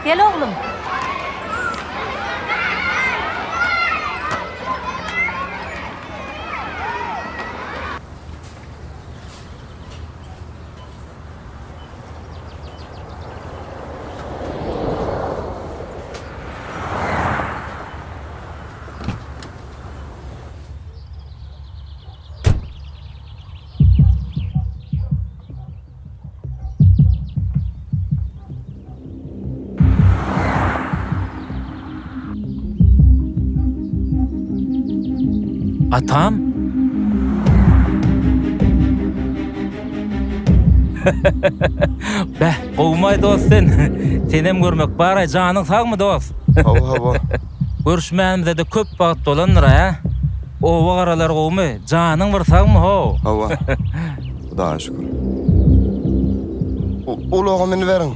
Gel oglum. Atam? Beh, gowumaý dost sen. Senem görmek baraý, janyň sagmy dost? Hawa, hawa. Görüşmänimize-de köp wagt bolandyr, hä? Oba garalar gowumy? Janyň bir sagmy how? Hawa. Hudaýa şükür. Ulaga münüberiň.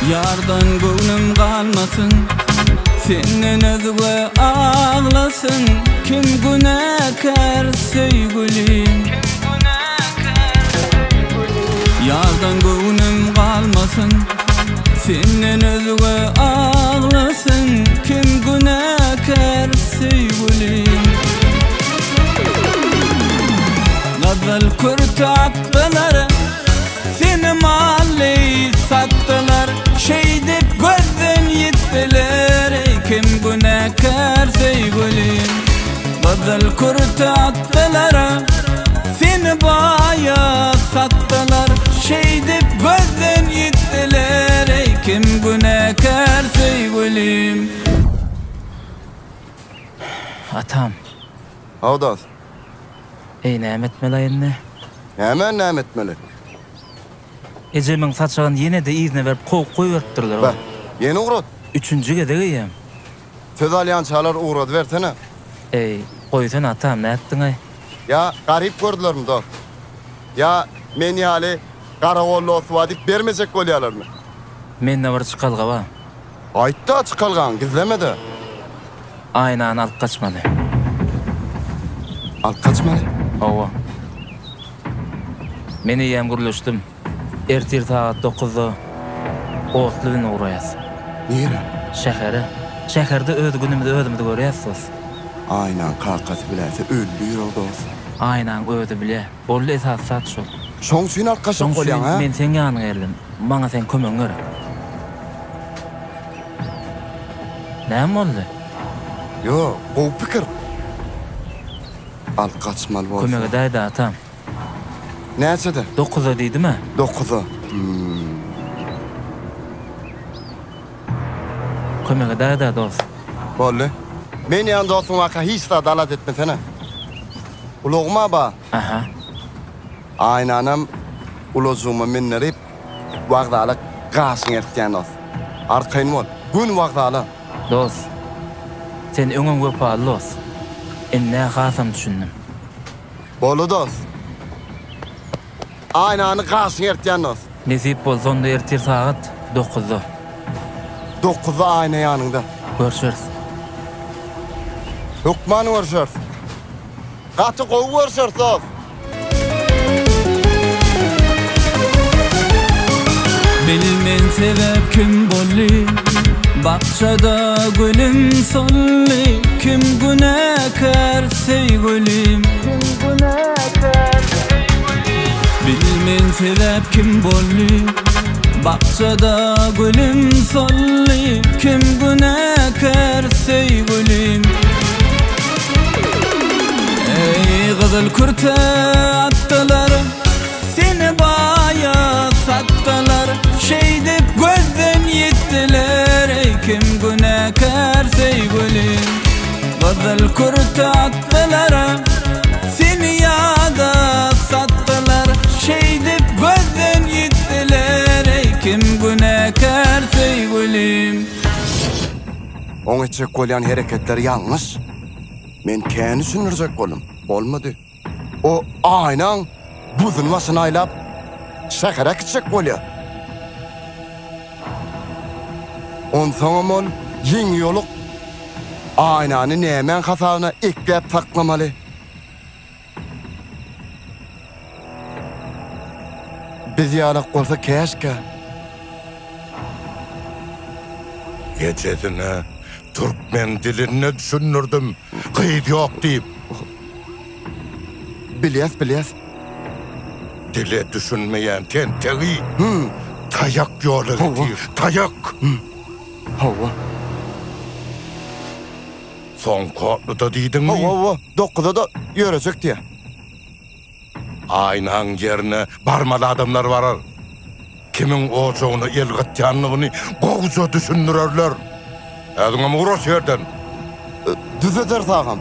Ýardan göwnüm galmasyn Senden özge aglasyn Kim günäkär söýgülim Ýardan göwnüm galmasyn Senden özge aglasyn Kim günäkär söýgülim Gyzyl kürte atdylar Seni mally satdylar Şeýdip gözden ýitdiler Eý kim günäkär söýgülim Gyzyl kürte atdylar Seni baýa satdylar Şeýdip gözden ýitdiler Eý kim günäkär söýgülim. Atam. Haw dost. Eý näme etmeli indi? Nämäni näme etmeli? Ejemiň saçagyny ýene-de yzyna berip kowup goýberipdirler. Beh, ýene ugrat. Üçünji gezek eýýäm. Söz alýançalar ugradybersene. Eý, goýsana atam, nätdiň-aý? Ýa garyp gördülermi dost? Ýa men ýaly garagol dosty bar diýip bermejek bolýarlarmy? Mende bir çykalga bar. Aýt-da çykalgaňy, gizleme-de. Aýnany alyp gaçmaly. Alyp gaçmaly? Hawa. Men eýýäm gürleşdim. Ertir sagat dokuzda otly bilen ugraýas. Nirä? Şähere. Şäherde öz günümizi özümiz görýäs, dos. Aýnaň kakasy biläýse öldi ýüregi dos. Aýnaň özi bilýä. Boldy esasy zat şol. Şoň üçin alyp gaçjak Şoň üçin bolýaň, hä? men seň ýanyňa geldim. Maňa seň kömegiň gerek. Näme boldy? Ýok, gowy pikir. Alyp gaçmaly bolsa. Kömek edäý-dä, atam. Näçede? Dokuza diýdim-ä. Dokuza. Hmm. Kömek edäý-dä, dost. Boldy. Men ýan dostuň barka hiç zat alada etmesene. Ulagym-a bar. Aha. Aýnanam ulajygyma mindirip, wokzala gaşyňy eltýän dost. Arkaýyn bol. Göni wokzala. Dost, sen öňem wepaly dost. Indi-ä hasam düşündim. Boldy dost. Aýnany gaşyňa eltýän dost. Nesip bolsa onda ertir sagat dokuzda. Dokuzda aýna ýanyňda. Görşeris. Hökman görşeris. Gaty gowy görşeris dost. Bilmen sebäp kim boldy Bakjada gülüm soldy Kim günäkär söýgülim Bilmen sebäp kim boldy Bakjada gülüm soldy Kim günäkär söýgülim Eý gyzyl kürte atdylar Seni baýa satdylar Şeýdip gözden ýitdiler Eý kim günäkär söýgülim Gyzyl kürte atdylar Seni ýa. Oň etjek bolýan hereketleri ýalňyş. Men kän düşündirjek boldum. Bolmady. O Aýnaň buzuny başyna aýlap, şähere äkitjek bolýar. Onsoňam ol ýeňi ýoluk Aýnany nämäň hasabyna ekläp saklamaly? Biz ýalak bolsa käşgä. Ejesine türkmen dilinde düşündirdim, gyz ýok diýip. Bilýäs, bilýäs. Dile düşünmeýän tentegi taýak ýola getir, taýak! Hawa. Soňky otluda diýdiňmi? Hawa, hawa, dokuza-da ýörejek diýýär. Aýnaň ýerine barmaly adamlar barar. Kimiň ojagyna el gatýandygyny gowuja düşündirerler. Özüňem ugra şu ýerden. Düzederis agam.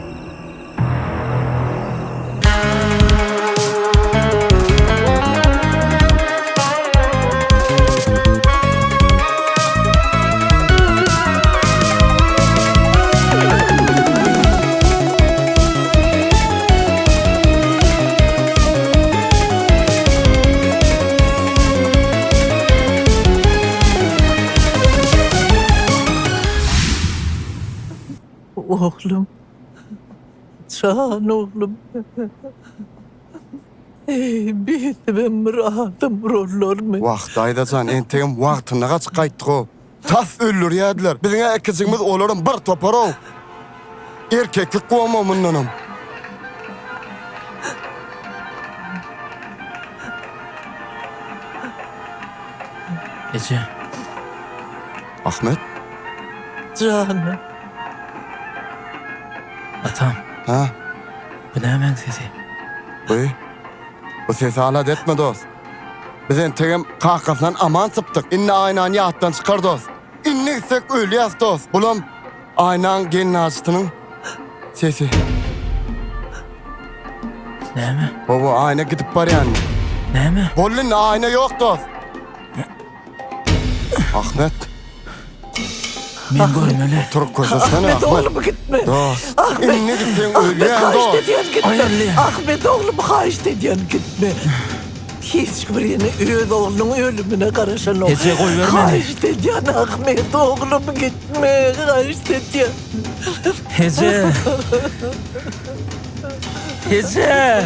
Oglum. Jan oglum. Eý, beýdibem bir adam urarlarmy? Wah, daýza jan, entegem wagtynda gaçyp gaýtdyk-ow. Tas öldürýärdiler. Biziň-ä ikijigimiz olaram bir topar-ow. Erkeklik gowmy mundanam. Eje. Ahmet. Janym. Atam. Ha? Bu nämäň sesi? Bu? Bu sesi alada etme dost. Biz entegem kakasyndan aman sypdyk. Indi Aýnany ýatdan çykar dost. Indi gitsek ölýäs dost. Bulam Aýnaň gelnaljysynyň sesi. Näme? Hawa, Aýna gidip barýan. Näme? Boldy indi Aýna ýok dost. Ahmet. Men görmeli. Otur köşeşsene Ahmet oglum gitme. Dost. Ahmet. Indi gitseň Ahmet ölýän haýyşt dost. edýän gitme. Aýyrly. Ahmet oglum haýyşt edýän gitme. Hiç bir ene öz oglunyň ölümine garaşanok. Eje, goýber meni. Haýyşt edýän Ahmet oglum gitme. Haýyşt edýän. Eje. Eje.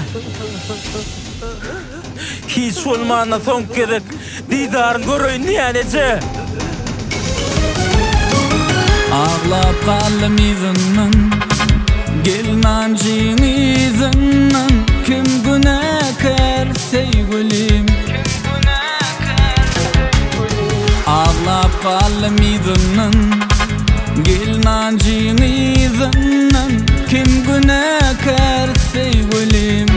Hiç bolmanda soňky gezek didaryňy göreýin diýýän eje. Aglap galdym yzyndan Gelnanjyň yzyndan Kim günäkär söýgülim Aglap galdym yzyndan Gelnanjyň yzyndan Kim günäkär söýgülim.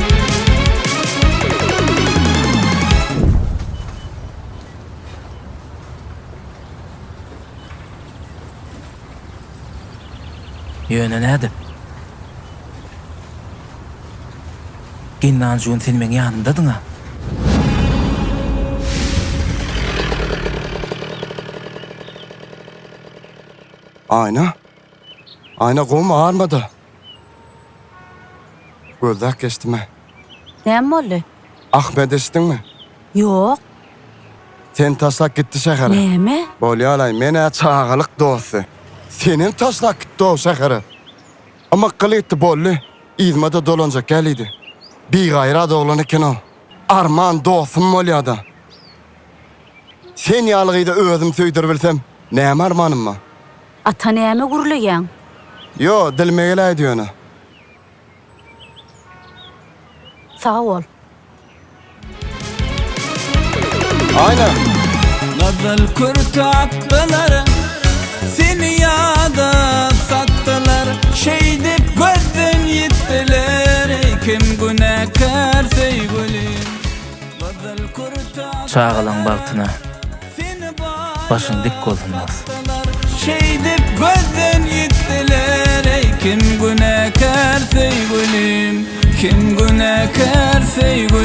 Ýöne nädip? Ginnanjun sen meň ýanymdadyň-a. Aýna? Aýna gowmy armada? Gözläp geçdim-ä. Näme boldy? Ahmet eşitdiňmi? Ýok. Seni taşlap gitdi şähere. Näme? Bolýalaý, men-ä çagalyk dosty. Senem taşlap gitdi-ow şähere. Ymykgyl gitdi, boldy. Yzyma-da dolanjak dälidi. Bigaýrat oglan eken-ow. Arman dostum bolýa-da. Sen ýaly gyza özüm söýdüribilsem, näme armanym bar? Ata näme gürleýäň? Ýo, dilime geläýdi ýöne. Sag bol. Aýna! Gyzyl kürte atdylar, Seni ýada satdylar, Şeýdip gözden ýitdiler, Eý kim günäkär söýgülim. Gyzyl kürte Çagalaň bagtyna Seni baýa başyň dik bolsun dost. Şeýdip gözden ýitdiler, Eý kim günäkär söýgülim. Kim günäkär söýgülim.